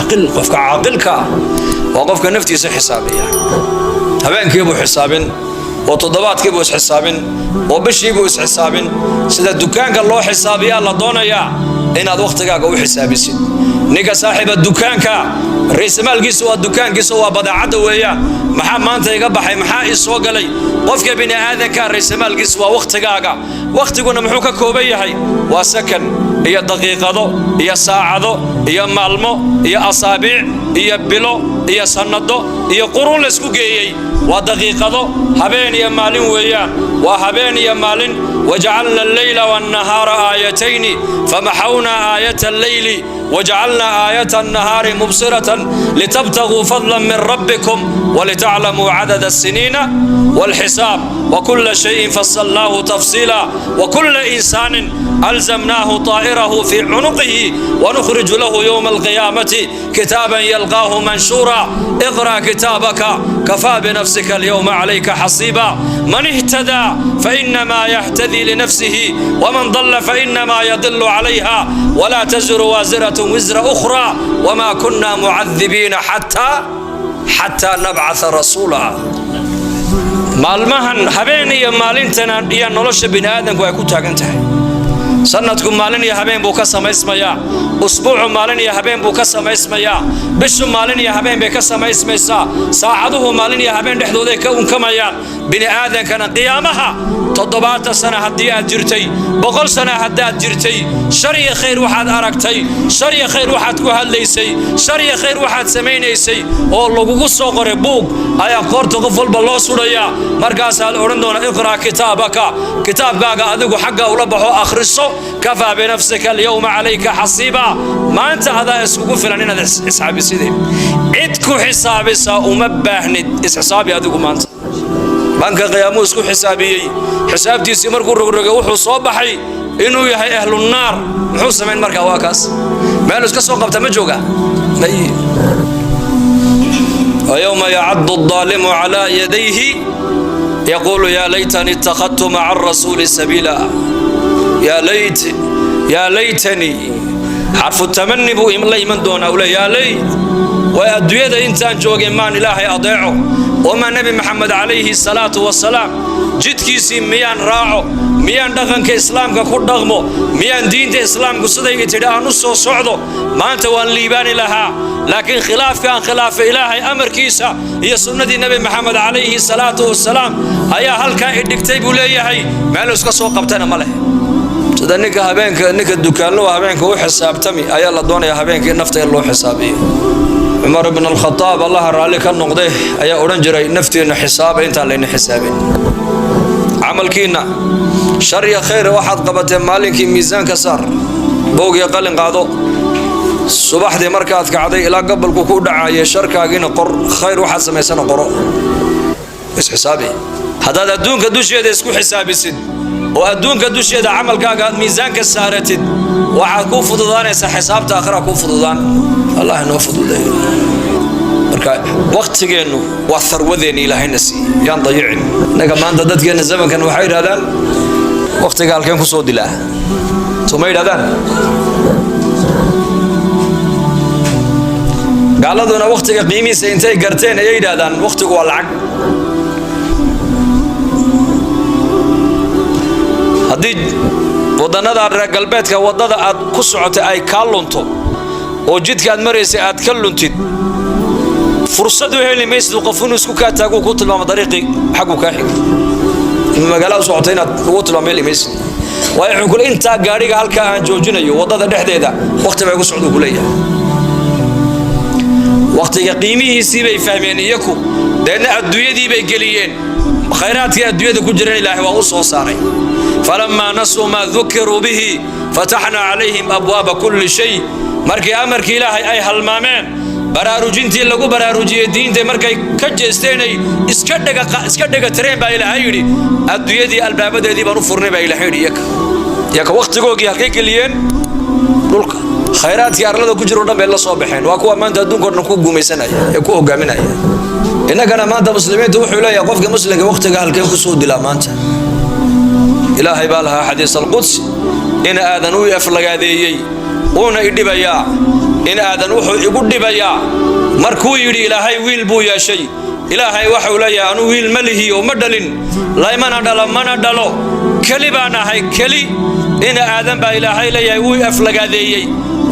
Alcaaqil, qofka caaqilka ah waa qofka naftiisa xisaabiya. Habeenkiibuu xisaabin, oo toddobaadkiibuu isxisaabin, oo bishiibuu isxisaabin. Sida dukaanka loo xisaabiyaa la doonayaa inaad wakhtigaaga u xisaabisid. Ninka saaxiiba dukaanka, raysamaalkiisu waa dukaankiisa, waa badeecadda weeyaan. Maxaa maanta iga baxay? Maxaa ii soo galay? Qofka bini aadanka raysamaalkiisu waa wakhtigaaga. Wakhtiguna muxuu ka kooban yahay? Waa sakan iyo daqiiqado iyo saacado iyo maalmo iyo asaabiic iyo bilo iyo sannado iyo quruun laysku geeyey. Waa daqiiqado, habeen iyo maalin weeyaan, waa habeen iyo maalin. Wajacalna alleyla waannahaara aayatayni famaxawnaa aayata alleyli wajacalna aayata annahaari mubsiratan litabtaguu fadlan min rabbikum walitaclamuu cadada asiniina والحساب وكل شيء فصلناه تفصيلا وكل إنسان ألزمناه طائره في عنقه ونخرج له يوم القيامة كتابا يلقاه منشورا اقرأ كتابك كفى بنفسك اليوم عليك حصيبا من اهتدى فإنما يهتدي لنفسه ومن ضل فإنما يضل عليها ولا تزر وازرة وزر أخرى وما كنا معذبين حتى نبعث رسولا. Maalmahan habeen iyo maalintana iyo nolosha bini aadamku ay ku taagan tahay. Sanadku maalin iyo habeen buu ka samaysmayaa, usbuucu maalin iyo habeen buu ka samaysmayaa, bishu maalin iyo habeen bay ka samaysmaysaa, saacaduhu maalin iyo habeen dhexdooday ka unkamayaan. Bini aadankana qiyaamaha 70 sana haddii aad jirtay, 100 sana haddaad jirtay, shar iyo khayr waxaad aragtay, shar iyo khayr waxaad ku hadlaysay, shar iyo khayr waxaad samaynaysay oo lagugu soo qoray buug ayaa qoorta qof walba loo sudhayaa. Markaasaa la odhan doona: iqra' kitaabaka, kitaabkaaga adigu xagga ula baxo, akhriso. Kafaa binafsika alyawma calayka xasiiba. Maanta adaa iskugu filan inaad isxaabisideen, cid ku xisaabisaa uma baahnid. Isxisaabi adigu maanta. Banka qiyaamuu isku xisaabiyey. Xisaabtiisii markuu rogrogay, wuxuu soo baxay inuu yahay ahlunaar. Muxuu samayn markaa? Waa kaas, meel iska soo qabta ma jooga may. ويوم يعض الظالم على يديه يقول يا ليتني اتخذت مع الرسول سبيلا. يا ليت، يا ليتني، حرف التمني buu la iman doonaa. Ule يا ليت, way adduunyada intaan joogay maan Ilaahay adeeco, wamaa Nebi Maxamed calayhi salaatu wasalaam jidkiisii miyaan raaco, miyaan dhaqanka Islaamka ku dhaqmo, miyaan diinta Islaamku siday tidhi aan u soo socdo, maanta waan liibaani lahaa. Laakiin khilaafka aan khilaafay Ilaahay amarkiisa iyo sunnadii Nebi Maxamed calayhi salaatu wasalaam ayaa halkaa idhigtay, buu leeyahay. Meel iska soo qabtana ma leh. Sida ninka habeenka, ninka dukaanlowa habeenka u xisaabtami ayaa la doonayaa habeenkii nafta in loo xisaabiyo. Cumar ibn Alkhadaab, Allaha raalli ka noqde, ayaa odhan jiray: naftiinna xisaaba intaan layna xisaabin. Camalkiinna shar iyo khayr waxaad qabateen maalinkii miisaanka saar, boog iyo qalin qaado. Subaxdii markaad kacday ilaa gabalku ku dhacayay, sharkaagiina qor, khayr waxaad samaysana qoro, isxisaabi. Haddaad adduunka dusheeda isku xisaabisid oo adduunka dusheeda camalkaaga aad miisaanka saaratid, waxaad kuu fududaanaysaa xisaabta aakhira kuu fududaan. Allah inoo fududeeyo. Marka waktigeennu waa tharwadeenni Ilaahayna siiyey, yaan dayicin. Innaga maanta dadkeenna zamankan waxay yidhahdaan: waktiga halkeen kusoo dilaa? Soo ma yidhahdaan? Gaaladuna waktiga qiimihiisa intay garteen ayay yidhahdaan: waktigu waa lacag. Haddii wadannada reer galbeedka waddada aad ku socotay ay kaa lunto oo jidka aad maraysay aad ka luntid, fursad u heli maysid qof inuu isku kaa taaguu ku tilmaamo dariiqii xagguu kaa xigay ima magaalada u socotay inaad ugu tilmaamo heli maysid. Waayo, wuxuu kule intaa gaadhiga halkaa aan joojinayo waddada dhexdeeda waqti baa igu socduu ku leeyahay. Waqtiga qiimihiisii bay fahmeen iyaku, deedna adduunyadii bay geliyeen. Khayraadkii adduunyada ku jiran Ilaahay waa u soo saaray. Falamaa nasuu maa dukiruu bihi fataxnaa calayhim abwaaba kulli shay. Markii amarkii Ilaahay ay halmaameen, baraarujintii lagu baraarujiyey diinta markay ka jeesteenay iska dhega tireen, baa Ilaahay yidhi: adduunyadii albaabadeedii baan u furnay, baa Ilaahay yidhi. Iyaka wakhtigoogii halkay geliyeen? Dhulka. Khayraadkii arlada ku jiro dhan bay la soo baxeen. Waa kuwa maanta adduunka o dhan ku gumaysanaya ee ku hogaaminaya. Innagana maanta muslimiintu wuxuu leeyahay qofka muslimka: wakhtiga halkeen kusoo dilaa maanta? Ilaahay baa lahaa xadiis alqudsi: ina aadan u aflagaadeeyey uuna idhibayaa. In Aadan wuxuu igu dhibayaa markuu yidhi Ilaahay wiil buu yeeshay. Ilaahay waxau leeyahay, anuu wiil ma lihi oo ma dhalin, laymana dhalo, mana dhalo, keli baan ahay, keli. Ina Aadan baa Ilaahay leeyahay wuu aflagaadeeyey,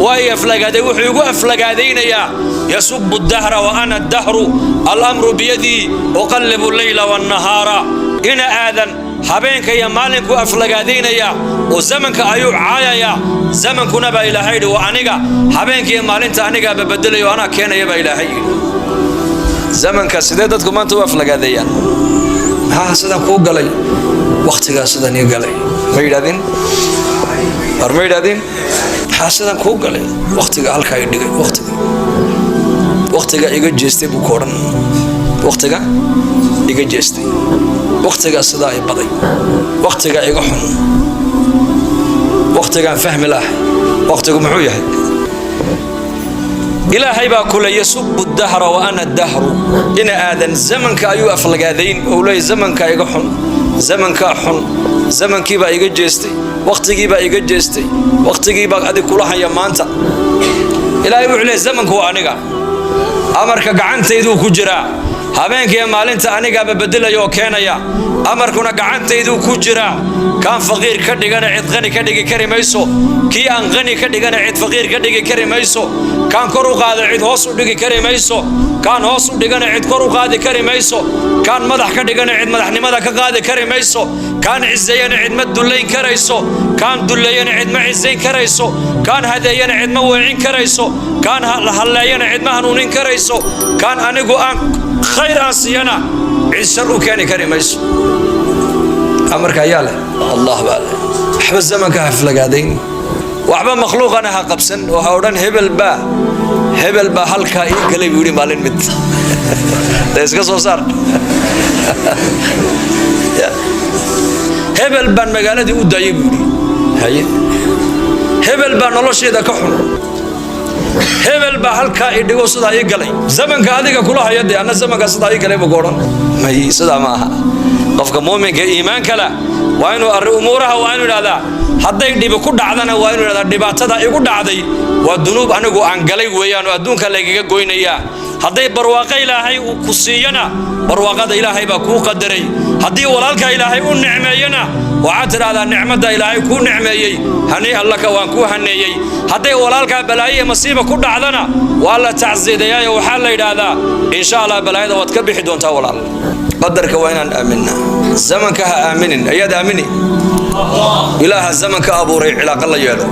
waa i aflagaaday. Wuxuu igu aflagaadaynayaa yasubu dahra wa ana dahru, alamru biyadii, uqallibu leyla wannahaara. Ina Aadan habeenka iyo maalinkuu aflagaadaynayaa oo zamanka ayuu caayayaa. Zamankuna baa Ilaahay yidhi waa aniga, habeenka iyo maalinta anigaaba bedelayo, anaa keenaya baa Ilaahay yidhi. Zamanka sidee dadku maanta u aflagaadeeyaan? Maxaa sidan kuu galay? Wakhtigaa sidan ii galay, ma yidhahdin? War ma yidhahdin? Maxaa sidan kuu galay? Wakhtiga halkaa i dhigay, wakhtiga, wakhtiga iga jeestay buu ku odhan, wakhtiga iga jeestay, wakhtigaa sidaa i baday, wakhtiga iga xun, wakhtigaan fahmi lahay. Wakhtigu muxuu yahay? Ilaahay baa kule yasubu dahra wa ana dahru. Ina Aadan zamanka ayuu aflagaadayn oo leeyahy zamanka iga xun, zamankaa xun, zamankiibaa iga jeestay, wakhtigiibaa iga jeestay, wakhtigiibaa adig kula haya maanta. Ilaahay wuxuu leeyahy zamanku waa aniga, amarka gacantayduu ku jiraa, habeenkiiyo maalinta anigaaba bedelaya oo keenaya, amarkuna gacantayduu ku jiraa. Kaan faqiir ka dhigana cid qani ka dhigi kari mayso, kii aan qani ka dhigana cid faqiir ka dhigi kari mayso, kaan kor u qaada cid hoos u dhigi kari mayso, kaan hoos u dhigana cid kor u qaadi kari mayso, kaan madax ka dhigana cid madaxnimada ka qaadi kari mayso, kaan ciseeyana cid ma dullayn karayso, kaan dulleeyana cid ma cisayn karayso, kaan hadeeyana cid ma weecin karayso, kaan halleeyana cid ma hanuunin karayso, kaan anigu aan khayr aan siiyana cid shar u keeni kari mayso. Amarka ayaa leh, Allah baa leh. Waxba zamanka ha aflagaadayn, waxba makhluuqana ha qabsan oo ha odhan hebel baa, hebel baa halkaa ii galay buu yidhi maalin mid dee iska soo saar. Hebel baan magaaladii u daayay buu yidhi, haye. Hebel baa nolosheeda ka xun, hebel baa halkaa i dhigo, sidaa ii galay. Zamanka adiga kula haya dee anna zamanka sidaa ii galay buu ku odhan. May, sidaa ma aha. Qofka muuminka iimaanka leh waa inuu arri umuuraha waa inuu idhahdaa, hadday dhibi ku dhacdana waa inuu idhahdaa dhibaatada igu dhacday waa dunuub anigu aan galay weeyaan oo adduunka laygaga goynayaa. Hadday barwaaqo Ilaahay uu ku siiyana, barwaaqada Ilaahay baa kuu qadaray. Haddii walaalka Ilaahay u nicmeeyana, waxaad tidhahdaa nicmadda Ilaahay kuu nicmeeyey hanii laka, waan kuu haneeyey. Hadday walaalkaa balaayo iyo masiiba ku dhacdana, waa la tacsiidayaayo, waxaa la yidhaahdaa insha Allah balaayada waad ka bixi doontaa walaal. Qadarka waa inaan aaminaa, zamanka ha aaminin. Ayaad aamini? Ilaaha zamanka abuuray cilaaqa la yeelo.